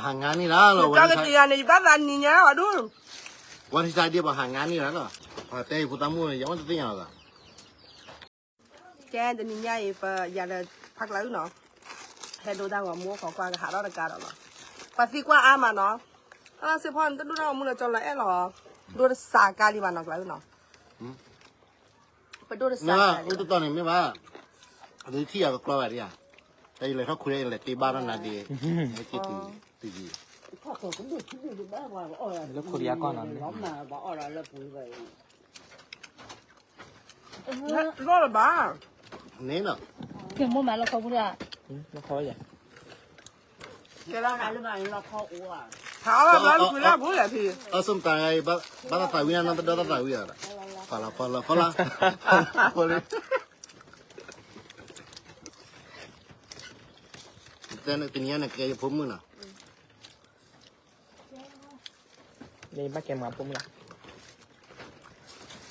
ဟးငါန့ၣ်လီၤ, ကတယၤန့ၣ် ယဘၣ်သးနံၤညါအီၤဒုး, ဝဲတဒ့ပှၤဟးငါန့ၣ်လီၤ, ပှၤတဲယဖိသၣ်မုၣ်န့ၣ် ယဝဲတသ့ၣ်ညါလီၤသး, ကဲတနံၤညါအံၤ ပယၤလၢဖးကျါအုနီၤ, ဟဲဒိတၢ်ဂီၤမူအိၣ်ခိးကွၢ်ကဟးထီၣ်တကးဒီးလီၤ, ပှၤသံကွၢ်အါမးနီၤ, အစ့ဖီန့ၣ် တဒိတၢ်ဂီၤမူလၢကၠီလီၤအဲၣ်လီၤ, ဒိတစးကါလံဘၣ်နီၤကျါအုနီၤ, ပဒိတစးကါလံ, အိၣ်တတီၤန့ၣ်မ့ၢ်ဘၣ်, အဒုးထံၣ်ယၤကကျီဘၣ်ဒံးဧါ, တၢ်ယလဲၤထီၣ်ခွဲးယလဲၤတ့ဘၣ်ထီၣ်နၤဒ့, ဟဲက့ၤတုၤတုၤယံၤ, လၢခိၣ်ယါကီၢ်နီၤ, လီၤဘၣ်, ကဲမိၢ်မးလီၤခီပူၤလၢ, လီၤခီယၤ, ကဲလီၤလၢဘၣ်လီၤခီအိၣ်, ဟးအီၣ်ဘၣ်ဘျီတပူၤလၢပူၤလဲၣ်ဖံ, အီၣ်ဆိတၢ်ဂၤအံၤ, ဘၣ်တၢ်သးဝံၣ်နၤနီတဒီသၣ်သးဝံၣ်အီၤ, ဖီလီၤဖီလီၤဖီလီၤ, တနံၤညါန့ၣ်ကဲယဖိမုၣ်နီၤ, ဘၣ်ကဲမၤဖိမုၣ်လီၤ, နၢ်ရၢ်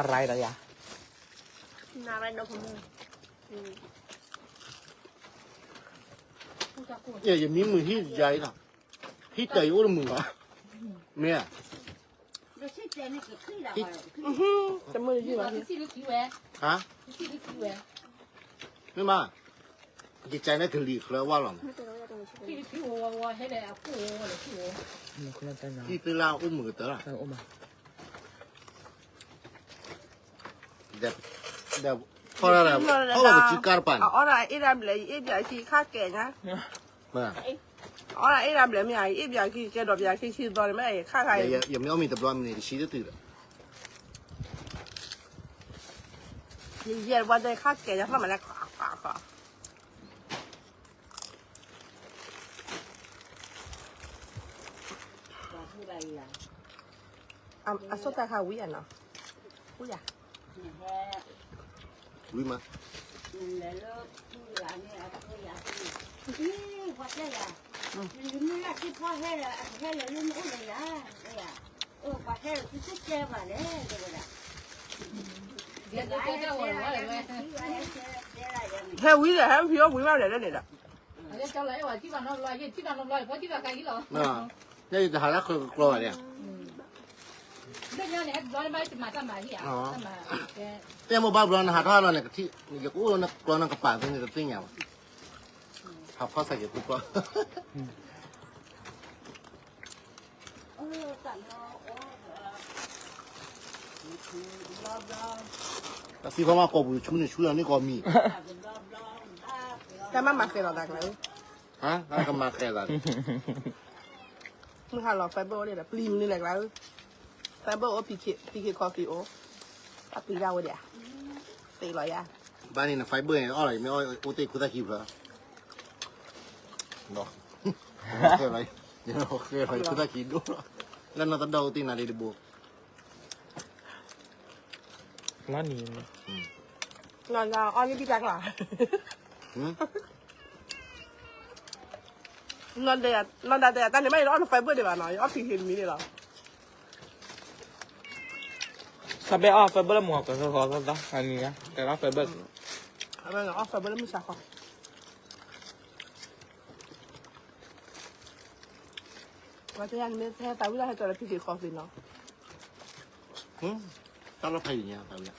ဒီးယၤ, နၢ်ရၢ်ဒီးဖိမုၣ်, ယမံမုာ်ဟံၣ်ယၤအံၤလီၤ, ဟံၣ်တၢ်အံၤအိၣ်တမုာ်ဘၣ်, မ့ၢ်ဧါ, တမုာ်ယံၤဘၣ်, ဟါ, မ့ၢ်မး, ယကၠဲးန့ၣ်ကလံၤချၢဝါလီၤမး, ဟံၣ်သ့ၣ်လၢအိၣ်မုာ်ကတၢၢ်လီၤ, ဒီး, ထီၣ်လၢဒီးဖီၣ်လၢဒီး, အီၣ်ဒီးအ့ၣ်ဒၣ်ဘျဲး ယအ့ၣ်ဘျးခံခါကဲညါ, အီၣ်ဒီးအ့ၣ်ဒၣ်ဘျဲးမ့ၢ်ဧါ, ယအ့ၣ်ဘျးခံကဲဒီးဘျးခံဆံသီန့ၣ်မ့ၢ်ခါခါအံၤ, ယမ့ၢ်အီၣ်မ့ၤတဘျီမ့ၢ်န့ၣ် တဆံတတုၤဒီး, ယယဲၢ်တဘျီတဲခါကဲညါသီၣ်မးလဲၣ်, အဆိတၢ်ခါဝံၤယၤနီၤ, ဝံၤယၤ, ဝံၤမး, ဟဲဝံၤဒီး ဟဲဖံးအီၣ်ဝံၤဘၣ်လဲၣ်လၢန့ၣ်ဒီး, ယတဟးလၢဃၢၤကကျီဘၣ်န့ၣ်, တဲမိၢ်ဘၣ်ဘျီနဟးထီၣ်လီၤန့ၣ် ကထံၣ် ယကအိၣ်လၢနကျီနကပၤသ့န့ၣ်တသ့ၣ်ညါဘၣ်, ဟးဖီၣ်ဆၢက့ၤဖိကျီ တၢ်စံးဖီမးကိာ်ပူၤဆူန့ၣ်ဆူလီၤန့ၣ်ကီၢ်မံၤ, တၢ်မၤမၤဃဲၤလီၤသးကျါ, ဟါ, ကမၤဃဲၤသးန့ၣ်, မုၢ်ဟါလီၤ fiber အိၣ်ဒံးဒီး ပျံၤမနုၤလဲၣ်ကျါ, fiber အိၣ် PK coffee အိၣ်, တၢ်ပျံၤတၢ်ဝဲဒၣ်, သ့လီၤယၤ, ဘၣ်န့ၣ်န fiber န့ၣ်အီၣ်လီၤ ယမ့ၢ်အီၣ်အိၣ်တ့ၢ်ခူသၣ်ခံဖျၢၣ်, ဃဲၤလီၤ, ယဃဲၤလီၤ ယခူသၣ်ခံဒိၣ်လီၤ, လၢနီၢ်တဒီအိၣ်တ့ၢ်နၤဒံးတဘိ နီၢ်နံၤ, နီၢ်နၤအီၣ်န့ၢ်ဘံၣ်တၢ်ကျါ, နီၢ်ဒဲးတၢ်န့ၣ်မ့ၢ်ယအီၣ်န fiber ဒံးဘၣ်နီၤ, ယအီၣ် PK တမံၤန့ၣ်လီၤ, ဆၢဘဲအီၣ် fiber လၢမုၢ်ကီၢ်ကီၢ်ကီၢ်သီသီ အနံၤညါ တဲလီၤ fiber, အီၣ် fiber လၢမုၢ်ဆါခီ ပှၤတဲယၤန့ၣ်မ့ၢ်ဟဲသးဝံၣ်လၢဟဲကၠီလၢ PK coffee နီၤ, တၢ်လီၤဖးယံၤညါသးဝံၣ်,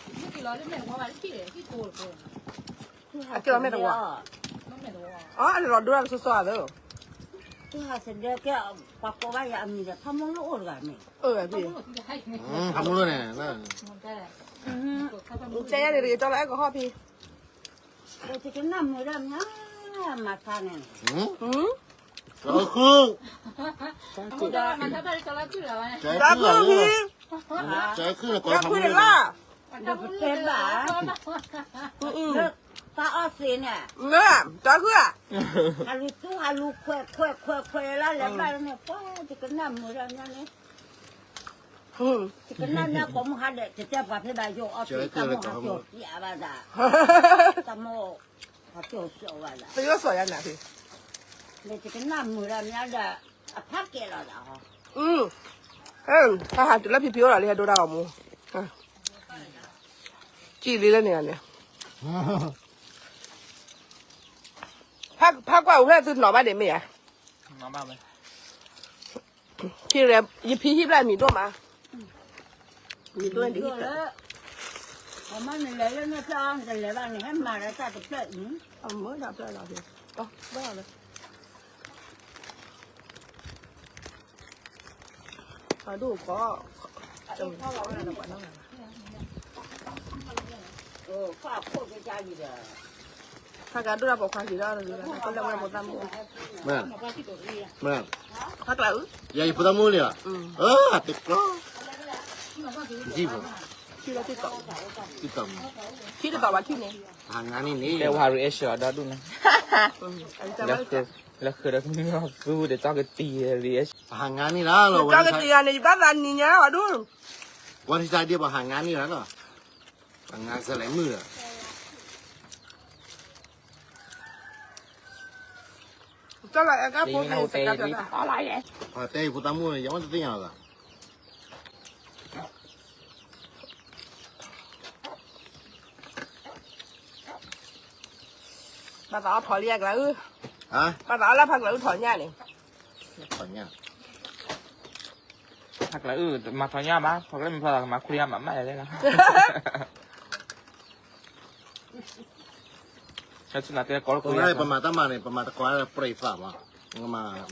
သီဖီဝံၣ်ဘၣ်, ပတ့ၢ်ယၤလီၤမုၢ်နၤ, မ့ၢ်လၢ, အကဲလီၤမဲာ်တဝီ, အလီၤဒိတၢ်ကစီစီဧါသၢ, ပှၤကိးဘၣ်ယၤအမံၤဒီး ဖးမီၢ်လိၣ်အိၣ်တဂၤမ့ၢ်, ဖးမီၢ်လိၣ်န့ၣ်, ကဲယၤန့ၣ် တကတီၢ်လၢအဲကဟီၣ်ဖံ တကနၣ်မုာ်ဒၣ်မး, မၤဖးန့ၣ်, တၢ်ခု, တၢ်ခု, တၢ်ခုတဂၤ, တၢ်ခုတဂၤ, တၢ်ခုတဂၤ, ပှၤအီၣ်သ့န့ၣ်, တၢ်ဂုၢ်ဧါ, ဟးလူၤသူ ဟးလူၤခွဲး ခွဲး ခွဲး ခွဲးလၢလဲၤဘၣ်န့ၣ် ပှၤတကနၣ်မုာ်ဒီးညါန့ၣ်, တကနၣ်ညါကိးမုၢ်ဟါဒဲး တတဲပှၤဖဲဘၣ်ယိၣ်အီၣ်သ့ တၢ်မိၣ်ဟးကၠီၤပျးဘၣ်သး, တၢ်မိၣ်ဟးကၠီၤပျးဘၣ်သး, တကနၣ်မုာ်ဒီးညါဒီး အဖးကဲလီၤသး, ဟဲဟးတုၤလၢဖံဖံအိၣ်ဒီးလံ ဟဲဒိတၢ်ဂီၤမူ, ကံၣ်လံလၢန့ၣ်န့ၣ် ဖးကွၢ်အိၣ်ဖျဲၣ်သုနီၤဘၣ်ဒံးမ့ၢ်ဧါ, ယဖံဟံၣ်ဘျဲၣ်မံၤဒိၣ်မး, မံၤဒိၣ်န့ၣ်ဒ်ဟံၣ်ဘျဲၣ်, အမ့ၢ်နလဲၤလၢန့ၣ်ဖျၢၣ်အီၤ နတလဲၤဘၣ်န့ၣ် ဟဲမၤဒီးတၢ်တဖျၢၣ်အံၤ, အမ့ၢ်ဒၣ်ဖျၢၣ်လီၤ, ဘၣ်လီၤလၢ အဒိၣ်ကီး, ဖးကးဒိၣ်တၢ်ပိာ်ခွါက့ၤဒီး တလၢဝဲဖိသၣ်မုၣ်, ဖးကလးအု, ယဖိသၣ်မုၣ်န့ၣ်, တကျီ, ထံၣ်လၢတၢ်ကီး, ထံၣ်တကီးဘၣ်ထံၣ်န့ၣ်, ဟးငါန့ၣ်န့ၣ်, တဲဝဲ reaction အီၤဒီဒူၣ်န့ၣ်, လၢဃုာ်ဒီးကမ့ၢ်အီၤသူဒီး ကၠီကတံၤ reaction, ဟးငါန့ၣ်လီၤ, ကၠီကတံၤဂၤန့ၣ် ယဘၣ်သးနံၤညါအီၤဒူၣ်, ဝါထံဆါဒ့ပှၤဟးငါန့ၣ်လီၤ, ပှၤငါစဲလဲၤမုၢ်ဒီး တၢ်လီၤအဲၣ်ကဖိန့ၣ် တဲဖိသၣ်မုၣ်န့ၣ် ယဝဲတသ့ၣ်ညါလီၤသး, ဘၣ်သးအီၣ်ထီၣ်လံအကျးအု, ဘၣ်သးအီၣ်လၢဖးကျးအုထီၣ်ညၣ်န့ၣ်, ထီၣ်ညၣ် ဖးကျးအု မၤထီၣ်ညၣ်ဘၣ် ဖးကျးမ့ၢ်ဖျီသးကမၤခူၣ်ညၣ်မးမးလဲၣ်လီၤ, ပမၤတၢ်မၤန့ၣ် ပမၤတကိးပြဲးသးမး,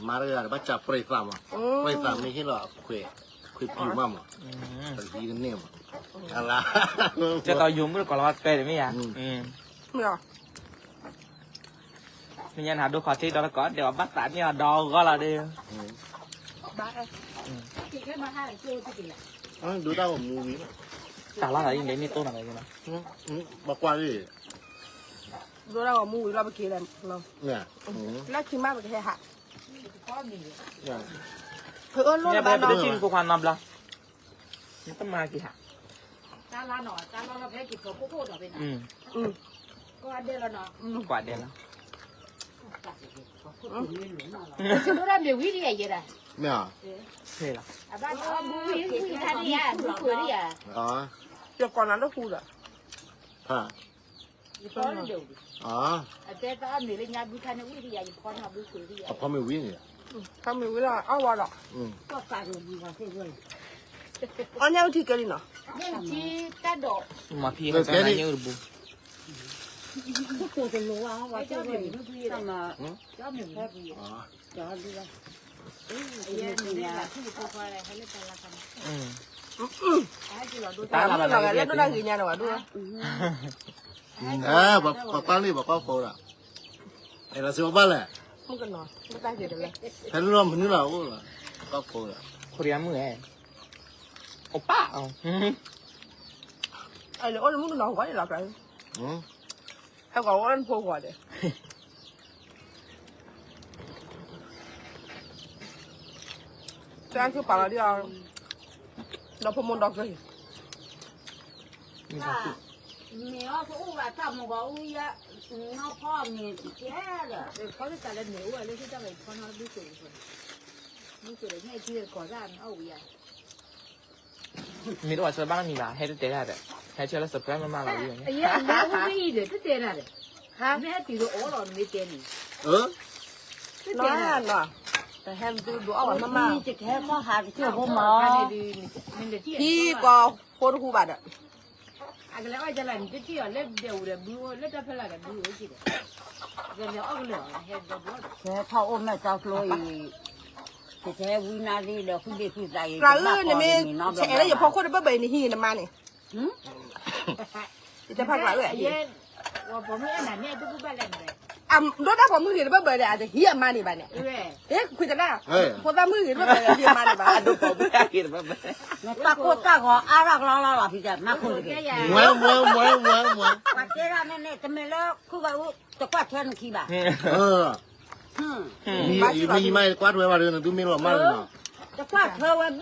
မၤတဂၤဘၣ်စးပြဲးသးမး, ပြဲးသးမ့ၢ်ဟ့ၣ်လီၤ ခွဲးပျူၤမးမး, တဂ့ၤတန့ၢ်မး, ကဲသိးယိၤမုၣ်တကိးလီၤတဲတမ့ၢ်ဧါ, မ့ၢ်ညါနၤဒိခီထံဒီတကိး ဒဲးအီၤဘၣ်သးန့ၢ်အီၤဒီဂီၢ်လီၤဒီး, ဒိတၢ်ဂီၤမူဝံၤ, တၢ်လီၤသးအံၤန့ၣ်မ့ၢ်တိၢ်နၤလီၤ, ဘၣ်ကွၢ်လံ, ဒိတၢ်ဂီၤမူဝံၤလီၤပက့ၤလဲၣ်, လၢခံမးပကဟဲဟး, ဖဲအၢလိၣ်လၢဘၣ်နီၤ, ဖိခွါနီဘျီ, နတမၤက့ၤဟး, တၢ်လီၤနီၤ တၢ်လီၤလီၤဖဲက့ၤဖီခိၣ်ခိၣ်ဒီးဖဲန့ၣ်, ကွၢ်ဒဲးလီၤနီၤ, ကွၢ်ဒဲးလီၤ, ဒိၣ်တၢ်မ့ၢ်ဝံၤဒ်ယဲဒၣ်, မ့ၢ်ဧါ, အဘၣ်ဝံၤဝံၤတၢ်ဒ်ယဲ မူခိၣ်ဒ်ယဲ, ယကိးနၤလၢဃူဒီး, အတဲတၢ်အီၣ်မ့ၤလၢညါဘုခါန့ၣ်ဝံၤဒ်ယဲ ယဖီန့ၢ်ဘုခိၣ်ဒ်ယဲ, အဖီမ့ၤဝံၤန့ၣ်, ဖီမ့ၤဝံၤလီၤ အီၣ်ဝဲဒီး, အီၣ်ညၣ်အုၣ်ထံကဲလံနီၤ, ညၣ်အုၣ်ထံတၢ်ဒိး, မၤဖံးဟဲကဲန့ၣ်ညၣ်အုၣ်တဘိ, တၢ်မ့ၢ်ဝံၤ, တၢ်မ့ၢ်ဝံၤ, တၢ်လၢလီၤဂာ်လၢဒိၣ်တၢ်ဂ့ၤညါန့ၣ်ဝဲဒိၣ်, ပှၤကွၢ်လံ ပှၤကွၢ်ဖိဒီး, အဲၣ်လီၤစ့ၢ်ကီးဘၣ်လဲၣ်, မုၣ်ကနီၤ, ဖဲလၢမနုၤလီၤအိၣ်လီၤ, ကွၢ်ဖိဒီး, ခိရံမုၣ်ဧၢ, အိၣ်ပၢ်, အဲၣ်လီၤအိၣ်လၢမုၣ်ကနီၤဂီၢ်န့ၣ်လီၤ, ဟဲဂီၤအိၣ်လၢနဖိဂီၢ်ဒီး တၢ်ကပာ်လီၤဒ်အီၤ, ဒီဖိမိၢ်ဒီကၢၢ်, မ့ၢ်အီၣ်ကအိၣ်ဘၣ်တၢ်မူကီၢ်အူယါ, နီၢ်ဖီမ့ၢ်ကဲဒီး, ဖီတၢ်လၢမ့ၢ်အိၣ်လၢဟံၣ်တၢ်ဝဲဖီနီၢ်ဘုခိၣ်, ဘုခိၣ်ဒီးညၣ်ထံကီၢ်တၢ်မ့ၢ်အီၣ်ဝံၤယါ မ့ၢ်တအိၣ်ဆၢဘၣ်မံၤဘၣ် ဟဲတတဲတၢ်ဒီး, ဟဲဆၢလၢ surprise မးမးလီၤဝံၤ, အဝဲအံၤဒီး တတဲတၢ်ဒီး, မ့ၢ်ဟဲတုၤဒီးအီၣ်လီၤ နမ့ၢ်တဲန့ၣ်, တတဲတၢ်, တဟဲမ့ၢ်တုၤဒိးအီၣ်ဝဲမးမး, တကဟဲကီၢ်ဟးကစၢၢ်ဖိမး, ဟံၣ်ကီၢ်ဖိတဟူးဘၣ်ဒီး အကလဲၤအီၣ်ကလၢနတထံၣ်အီၤလၢဒဲးဝူၤဒီးဘု, လၢတၢ်ဖဲလာ်ဒီးဘုအိၣ်က့ၤဒီး, ကလဲၤအီၣ်ကလၢာ်အီၤဟဲဒီးဘု, ကဟဲထီၣ်အိၣ်မဲာ်တီကျိအံၤ, ကဟဲဝံနါသ့ဒီးဃုဘ့ၣ်ဃုသးအံၤ, ကျးအုၣ် နမ့ၢ်ဆဲးလၢယဖိခိၣ်တဘၣ်ဘၣ်အံၤ နဟံးနမါန့ၣ်, ယတဲဖးကျးအုၣ်, အယဲ, ဝဲပိာ်မုၣ်အဲၣ်နၤမ့ၢ်တဘူၣ်ဘၣ်လဲၣ်န့ၣ်, ဒိၣ်တၢ်ပိာ်မုၣ်ဂ့ၤတဘၢဘၢဒီး အတဟံးအမါန့ၣ်ဘၣ်န့ၣ်, ခွံတဒၣ်, ဖိသၣ်မုၣ်ဂ့ၤတဘၢဘၢဒီး ဟံးအမါန့ၣ်ဘၣ်, အဒိၣ်ပိာ်မုၣ်ဂ့ၤတဘၢဘၢ, နတၢ်ကိၢ်တၢ်ဂီၤအါထီၣ်ကလီလီၤလီၤ ဖံတဲ, မွဲမွဲမွဲမွဲမွဲ, ပှၤတဲဒၣ်နဲန့ၣ် တမ့ၢ်လၢခုကအိၣ်တကွၢ်ထွဲနခံဘၣ်, မ့ၢ်ယမါကွၢ်ထွဲဘၣ်ဒီး နသုမ့ၢ်လီၤမၢ်လီၤ, တကွၢ်ထွဲဝဲဘၣ်, န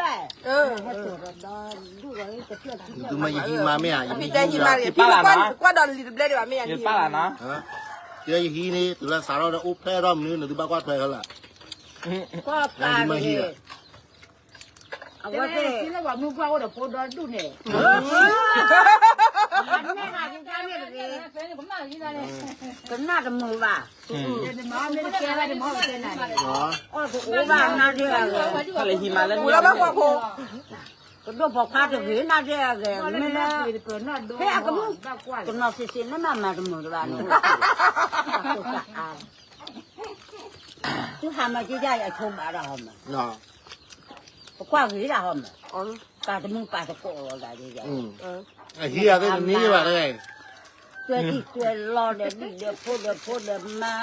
သုမ့ၢ်ယဟံးမါမ့ၢ်ဧါ, ယမ့ၢ်ယဟံးမါ, ကွၢ်ဒီးလံာ်တဘျဲဒံးဘၣ်မ့ၢ်ဧါ, ယဟံးန့ၣ် တုၤလၢစးထီၣ်ဒီးအိၣ်ဖျဲၣ်ထီၣ်မနုၤ နသုဘၣ်ကွၢ်ထွဲခဲလၢာ်, ကွၢ်တၢ်မ့ၢ်ဟံး, အဝဲသ့ၣ်, လၢပှၤမုၢ်ပှၢ်အိၣ်ဒီးဖိဒီဒူၣ်န့ၣ်, ကနၣ်တမုာ်ဘၣ်, အီၣ်တအိၣ်ဘၣ်နၤဒ်အဂၤ, ပဒိၣ်ပိာ်ခွါတဂ့ၤနၤဒ်အဂၤ, မ့ၢ်လၢ, ဖဲအကမုၣ်, ကနီၤစံးစံးန့ၣ်မးမၤတမုာ်တဘၣ်န့ၣ်, သုဟးမၤက့ၤဒ်အံၤအဆိဘၣ်ဒၣ်ဟီမး, ပကွၢ်ဂ့ၤဒၣ်ဟီမး, ပာ်တမုာ်ပာ်တကိးလီၤဒၣ်, အဟံးအသ့ၣ်တနံၣ်ဘၣ်တဂၤ, တွဲဒံၣ်တွဲလီၤဒီးဒံၣ်ဒီးဖိဒီးဖိဒီးမါ,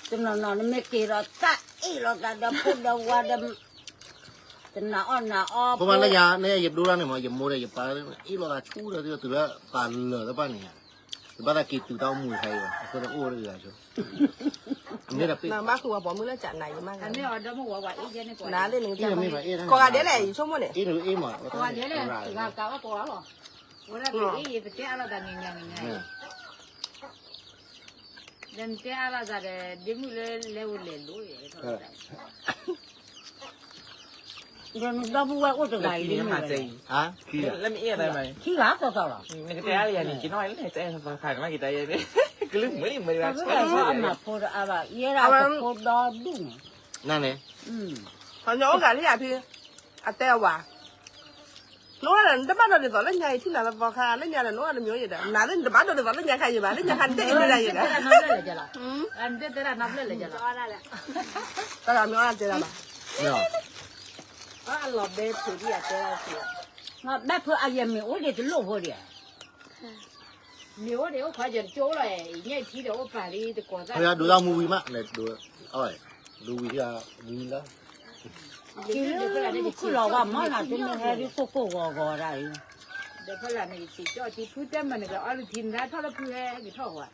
တနီၤနီၤနမ့ၢ်က့ၤဒီးတၢ်အ့ၣ်လိာ်သးဒီးဖိဒီးဝၤဒီး, တနာ်အီၣ်နာ်အီ, ဖိမါလၢယၤန့ၣ် ယဒိၣ်ဒၣ်န့ၣ်မး ယမိၢ်ဒီးယပၢ်အ့ၣ်လိာ်သးဆူဒီး တုၤလၢသးလၢာ်တဖၣ်န့ၣ်, ယဘၣ်သးက့ၤတုၤတၢ်အိၣ်မူတခါအံၤဘၣ် အဃိန့ၣ်အိၣ်တဂၤဆိ, မ့ၢ်ဒီးပ့ၢ်, မၤဃုာ်ဝဲပိာ်မုၣ်လၢကနၤယမါ, နၤလၢနကတၢ်, ကိးဂၤဒဲးလဲၣ် ယဆိကမိၣ်န့ၣ်, ကိးဂၤဒဲးလဲၣ်, ဂၤကးဝဲကိးဂၤလီၤ, ဝဲဒၣ်ပအ့ၣ်ယပတဲအါလိာ်သးမဲာ်ညါမဲာ်ညါ, ဒီးနတဲအါလိာ်သးဒီး ဒ့မုၣ်လၢလဲၤအိၣ်လဲၤလိၤ, ဒီးနဒီပုၢ်ဝဲၢ်အိၣ်တဂၤအံၤ, ခံဂၤသီသီလီၤ, နကတဲအါလၢယၤန့ၣ် က့ၤနီၣ်လၢနတဲသီခါန့ၣ် ကလုၢ်မုာ်လံမုာ်လံ, အမၤဖိတအါဘၣ် ယဲဒၣ်ဖိဒီဒူၣ်န့ၣ်, နန့ၣ်, ဟီညိအိၣ်ဂၤလၢယၤဖံ, အတဲအဝၤ နအိၣ်ဒၣ်ဒီး နတဘၣ်ဒိးဒ်သိးလၢညါအံၤ ထံၣ်နၤသီသီခါ လၢညါဒီး နအိၣ်ဒီးမ့ၢ်အိၣ်ယဲဒီး နၤလၢနတဘၣ်ဒိးဒ်သိးလၢညါခါယံၤဘၣ် လၢညါခါနတအဲၣ်ဒိးဒၣ်ယဲဒီး, တၢ်ဂၤမ့ၢ်အိၣ်ဒၣ်တဲဒၣ်ဘၣ်, အလီၤဘဲဖုးဒ်အတဲဒၣ်, ဘဲဖုးအယဲၢ်မ့ၢ်အိၣ်ဒံးတလိၣ်ဖိဒံး, မ့ၢ်အိၣ်ဒံးအိၣ်ခွါယဲၢ်တကၠိလီၤ, ညဲၣ်ထံဒီးအိၣ်ပာ်လံတကိးသၣ်, ဒိးတၢ်မူဝံၤမး, ဒိးဝံၤလၢ, လီၤဝဲမ့ၢ်နၤတမ့ၢ်ဟဲဒ်ကိၢ်ကိၢ်ဂီၤဂီၤဒၣ်အံၤ, ဒီးဖဲလၢန့ၣ် ယစံးကၠီၣ်ထံ ဖုတဲမၤန့ၣ်ဒီးအီလုၢ်ထံ နထီၣ်လၢဖုဟဲက့ၤထီၣ်ဝဲ,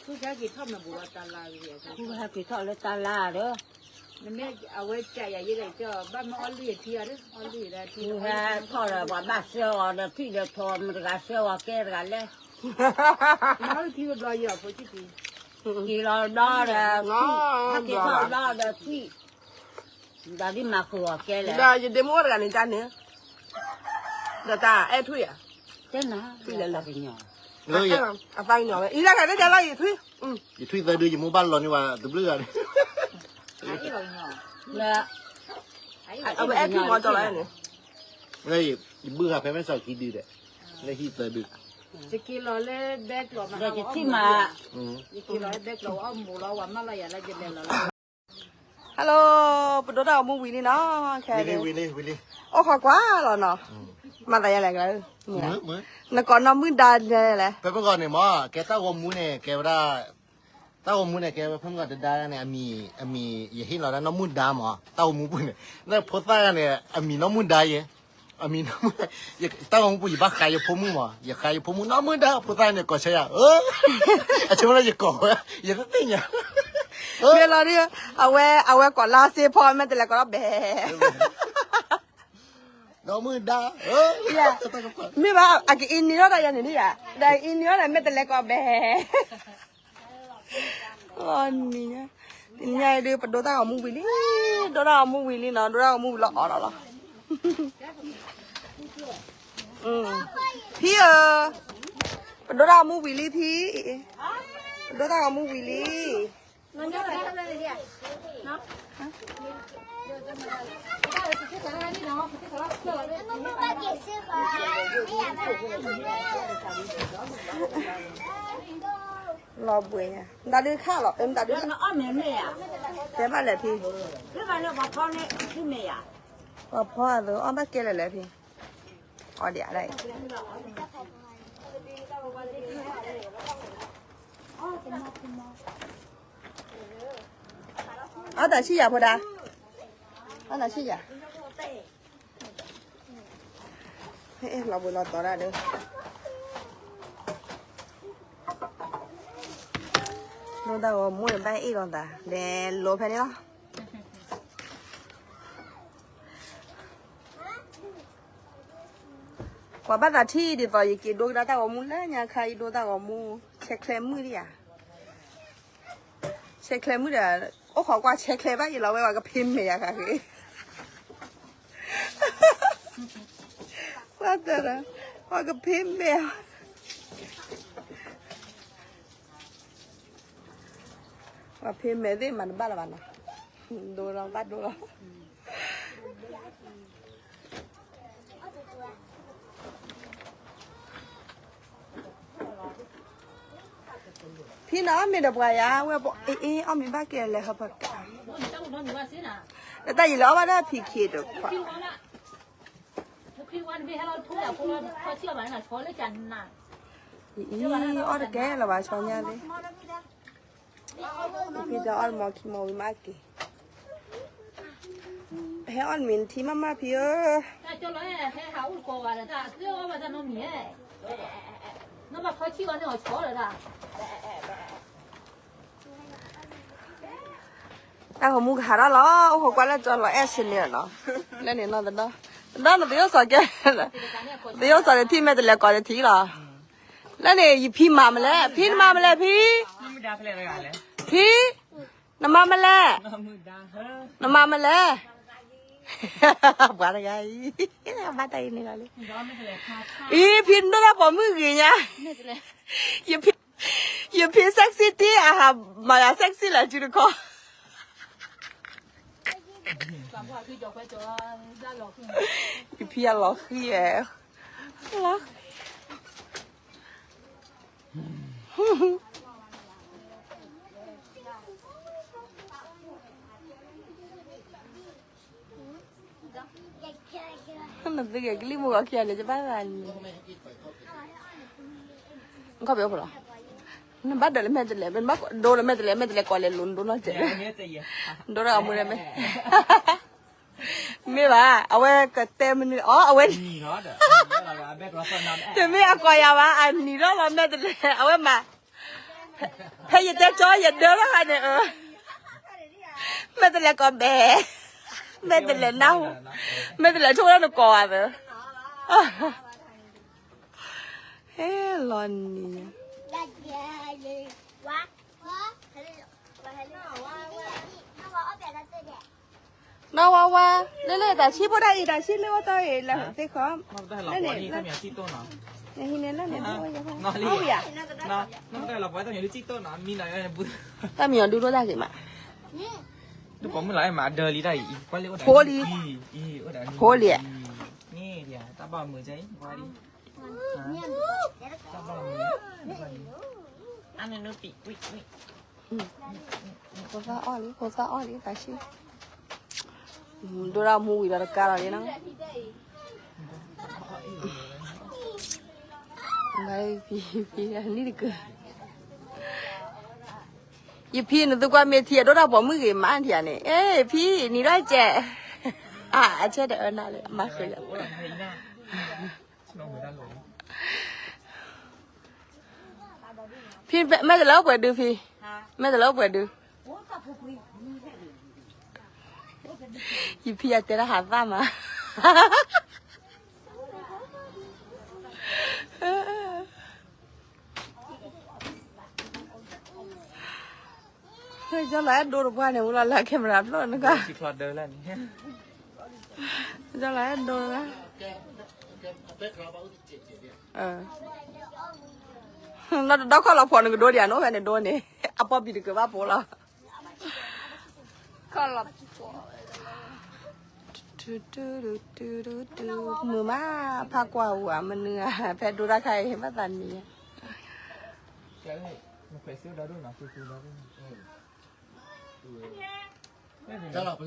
ဖုဟဲက့ၤထီၣ်မၤဘူၣ်လီၤတၢ်လါ, ဖုဟဲက့ၤထီၣ်လၢတၢ်လါဒီး, နမ့ၢ်အဝဲကယၤယဲဒီးကၠီၣ် ဘၣ်မ့ၢ်အီလုၢ်ယထံအီၤဒီး အီလုၢ်ယထံ, ဖုဟဲထီၣ်ဒီးပှၤဘၣ်ဆှၢအီၤဒီးထွံၣ်ဒီးထိး မတၤတဂၤဆှၢအီၤကဲတဂၤလဲၣ်, မ့ၢ်အီလုၢ်ထံတဘျီယဲအဖိဆံးတံၢ်, က့ၤလီၤဒီး, ဟဲက့ၤထီၣ်ဒီးထွံၣ်, ဒီးဒ်မၤဃုာ်အီၤကဲလဲၣ်, ဒီးယဒ့မုၣ်အိၣ်တဂၤန့ၣ်တၢ်န့ၣ်, ဒီးတၢ်အဲၣ်ထွံၣ်ဧါ, တဲနၤ, ထွံၣ်လဲၤလၢ, အသးကညီၤဝဲ အံၤတၢ်တၢ်လၢယထွံၣ်, ယထွံၣ်သၢဒု ယမိၢ်ဘၣ်လီၤန့ၢ်ဝဲတဘျုးဂၤန့ၣ်, အဝဲအဲၣ်ထွံၣ်မီၤကၠီလီၤန့ၣ်, ယဘုၣ်ဂၤဖဲမဲၢ်စီၤခံဒုဒီး, လၢဟံၣ်သၢဒု, ယက့ၤလီၤလၢဘဲကျိးမး, ယက့ၤလီၤလၢဘဲကျိး အီၣ်မူၤလီၤ ဝၤမၢလီၤယၤလၢယလဲၤလီၤလၢ Hello, ပဒိၣ်တၢ်ဂီၤမူဝံၤလံနီၤ, ခဲအံၤ, အိၣ်ခိးကွၢ်လီၤနီၤ, မၤသးယၤလဲၣ်ကလၢ, နကိးနီၢ်မုၢ်ဒါလဲၣ်, ဖဲမုၢ်ဂီၤန့ၣ်မး ကဲတၢ်ဂီၤမူန့ၣ် ကဲဝဲဒၣ်, တၢ်ဂီၤမူန့ၣ် ကဲဝဲဖဲမုၢ်ဂီၤတဒါန့ၣ် အမံၤ, အမံၤ ယဟ့ၣ်လီၤဒၣ်နီၢ်မုၢ်ဒါမး တၢ်ဂီၤမူပူၤန့ၣ်, လၢဖိသၣ်ဂၤန့ၣ် အမံၤနီၢ်မုၢ်ဒါယဲ, အမံၤနီၢ်မုၢ်ဒါ, တၢ်ဂီၤမူပူၤ ယဘၣ်ဃးယဖိမုၣ်မး ယဃးယဖိမုၣ် နီၢ်မုၢ်ဒါ ဖိသၣ်န့ၣ် ကိးဆၢယၤ အဆိကတၢၢ်ယကိးဝဲ, ယတသ့ၣ်ညါ, မ့ၢ်လီၤဒု, အဝဲ, အဝဲကိးလါစ့ဖီ မ့ၢ်တလဲၤကိးထီၣ်ဘဲ, နီၢ်မုၢ်ဒါ, မ့ၢ်ဘၣ် အကအံၤနံၤထီၣ်ဒီးယၤန့ၣ်ဒ်ယၤ, ဒီးအံၤနံၤထီၣ်ဒီး မ့ၢ်တလဲၤကိးဘဲ, နံၤညါ, တနံၤညါအံၤဒုး ပဒိၣ်တၢ်ဂီၤမူဝံၤလံ, ဒိၣ်တၢ်ဂီၤမူဝံၤလံနီၤ, ဒိၣ်တၢ်ဂီၤမူဝံၤလီၤအီၣ်လီၤလီၤ, ဖံဧၢ, ပဒိၣ်တၢ်ဂီၤမူဝံၤလံဖံ, ပဒိၣ်တၢ်ဂီၤမူဝံၤလံ. လီၤဘှံးညါ မတၤဒုးခးလီၤ မတၤဒုးခး, တဲဘၣ်လဲၣ်ဖံ, ပှၤဖီအသိး အီၣ်ဘၣ်ကဲလဲၣ်လဲၣ်ဖံ, အီၣ်ဒံးဒၣ်အံၤ အီၣ်ဒံးဒၣ်အံၤ အီၣ်ဒံးဒၣ်အံၤ အီၣ်ဒံးဒၣ်အံၤ အီၣ်တၢ်ဆံၣ်ယၤဖိဒါ, အီၣ်တၢ်ဆံၣ်ယၤ, လီၤဘှံးလီၤတီၤဒၣ်ဒီး, လိၣ်တၢ်ဂီၤမူန့ၣ်ဘၣ်အ့ၣ်လီၤသး လဲၤလိၤဖဲန့ၣ်လီၤ. ပှၤဘၣ်သးထံၣ်ဒ်သိး ယက့ၤဒိကဒါတၢ်ဂီၤမူလၢညါခါ ယဒိတၢ်ဂီၤမူ, ဆဲးချဲမုၣ်ဒ်ယၤ, ဆဲးချဲမုၣ်ဒီး, အိၣ်ခိးကွၢ်ဆဲးချဲဘၣ်ယလီၤဝဲ ပှၤကဖ့မဲာ်ယၤဃးဃ့, ပှၤတရၢ, ပှၤကဖ့မဲာ် ပှၤဖ့မဲာ်သ့ၣ်မၤတဘၣ်လၢၤဘၣ်နီၤ, ဒိလီၤဘၣ်ဒိလီၤ. ဖံနၤအီၣ်မ့ၤဒီးပှၤယၤ, ဝဲအ့ၣ်အီၣ်မ့ၤဘၣ်က့ၤလဲၤဟီဖီကး, လၢတၢ်ယံၤလၢအီၣ်ဘၣ်ဒီးဖံခံဒီးခွါ, အံၤ အီၣ်တကဲလၢၤဘၣ်ဆီညါလံ, ဖံတဲအီၣ်တမီခံမီဝံၤမးက့ၤ, ဟဲအီၣ်မ့ၤနထံမးမးဖံဧၢ, တၢ်ဂီၤမူကဟးထီၣ်လီၤ, အိၣ်ခိးကွၢ်လၢကၠီလီၤအဲၣ်ဆ့န့ၣ်နီၤ, လၢန့ၣ်နီၤ, တဒီ, တဒီနသယိၣ်စီၤကဲ, သယိၣ်စီၤတထံၣ်မဲာ်တလဲၤကိးတထံၣ်လီၤ, လၢန့ၣ်ယဖံမၤမလဲၣ်, ဖံနမၤမလဲၣ်ဖံ, ဖံ, နမၤမလဲၣ်, နမၤမလဲၣ်, ပှၤတဂၤအံၤ, ဘၣ်တၢ်အံၤန့ၣ်လီၤလံ, အံၤ ဖံနဒိၣ်ထီၣ်ပိာ်မုၣ်ဂ့ၤညါ, ယဖံ ယဖံ sexy တံၢ်အဟးမၤယၤ sexy လၢစုတခီ, ယဖံအလီၤဃံဧဲ, လီၤဃံ နသုကကလံၣ်မူဂီၤခံဂၤန့ၣ် ယဘၣ်သးန့ၣ်, ခီၣ်ဖံးအိၣ်ဖှိၣ်လီၤ, နဘၣ်ဒၢးလၢမဲာ်တလဲး, နဘၣ်ဒိလၢမဲာ်တလဲး, မဲာ်တလဲးကိးလဲၤလိၤ နဒိနီၢ်စဲး, နဒိထီၣ်အမူဒၢးမဲာ်, မ့ၢ်ဘၣ်, အဝဲကတဲမနုၤ, အီ အဝဲ, တမ့ၢ်အကိးယၤဘၣ်, အနံၤထီၣ်လီၤမဲာ်တလဲး, အဝဲမၤ ဖဲယတဲကၠီ ယဒၢထီၣ်ခါန့ၣ်, မဲာ်တလဲးကိးဘဲ, မဲာ်တလဲးနၢ်ဟူ, မဲာ်တလဲးဆိၣ်ဝဲဒၣ်နကိးဘၣ်သၢ, ဟဲလီၤနံၤ, နီၢ်ဝါဝါ, လၢလၢတၢ်ဆံၣ်ဖိတၢ်အံၤ တၢ်ဆံၣ်လၢဝဲတီၤအံၤ လၢသ့ၣ်ခီ, လၢန့ၣ်, ဟံးန့ၢ်လၢန့ၣ်, တၢ်မံၤအီၤဒုးဒိၣ်တၢ်ဂ့ၤမး, ဖိလံ, ဖိလံ, ဖိသၣ်အီၣ်လံ, ဖိသၣ်အီၣ်လံ, တၢ်ဆံၣ်, ဒိၣ်ဒၣ်မူဝံၤဒီးတကးလီၤလံနီၤ, ဖံ, ဖံ, နံၣ်တကၢ, ယဖံနသုကွၢ်မ့ၢ်ထံ အဒိၣ်တၢ်ပိာ်မုၣ်ဂ့ၤမးထံဧါန့ၣ်, အ့ ဖံ, နံၤထီၣ်ကဲး, အဆၢတအၢနၤလၢ မၤဃုာ်ယၤ ဖံ, မဲာ်တလဲးအိၣ်ပှဲၤဒုးဖံ, မဲာ်တလဲးအိၣ်ပှဲၤဒုး, ယဖံအတဲတၢ်ဟးသၣ်မး, ကၠီလီၤအဲၣ်ဒိတပှၢ်န့ၣ် ဝံၤလီၤလၢ camera ဖျိနက, ကၠီလီၤအဲၣ်ဒိလၢ, လီၤတဒီခီၣ်လီၤဖီၣ်နကဒိဒံးဧါနီၤ ဖဲန့ၣ်ဒိန့ၣ်, အပီပံၤတကၢဘၣ်ဖိလီၤ, ခီၣ်လီၤဖီၣ် တုၤတုၤတုၤတုၤတုၤ, မုာ်မး, ဖးကွၢ်ဝဲမနုၤဧါ, ဖဲဒိတၢ်ခါအံၤ ဘၣ်သးန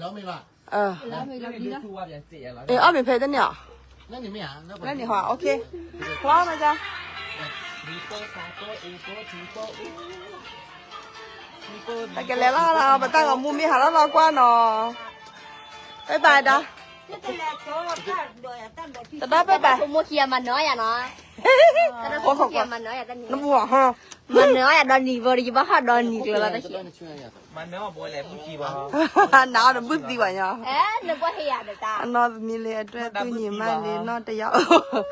ံၤဧါ, အ့ အီၣ်မ့ၤဖဲတန့ၢ်အီၤ, လၢန့ၣ်ဟီ, OK, လီၤမး, ပကလဲၤလီၤလီၤ ပတၢ်ဂီၤမူမ့ၢ်ဟးထီၣ်လီၤကွၢ်နီၤ, ဘၣ်ဘၣ်ဒါ, တဒါဘၣ်ဘၣ်, ဖိမုၣ်ခံဂၤမၤနၢၤအီၣ်ယၤနီၤ, တဒါဖိမုၣ်ခံဂၤမၤနၢၤအီၣ်ယၤတနံၤ, နဘၣ်ဟီ, မၤနၢၤအီၣ်ယၤဒီနံၤဘၣ်ဒီး ယဘၣ်ဟီၣ်ဒီနံၤကျၢၤလီၤတၢ်ခံ နအီၣ်တဘုၣ်သံဘၣ်ညီ, အနီသမံးလ့အတၢ်သူၣ်ညံၤမးလ့နီၢ်တယၢ်အိၣ်,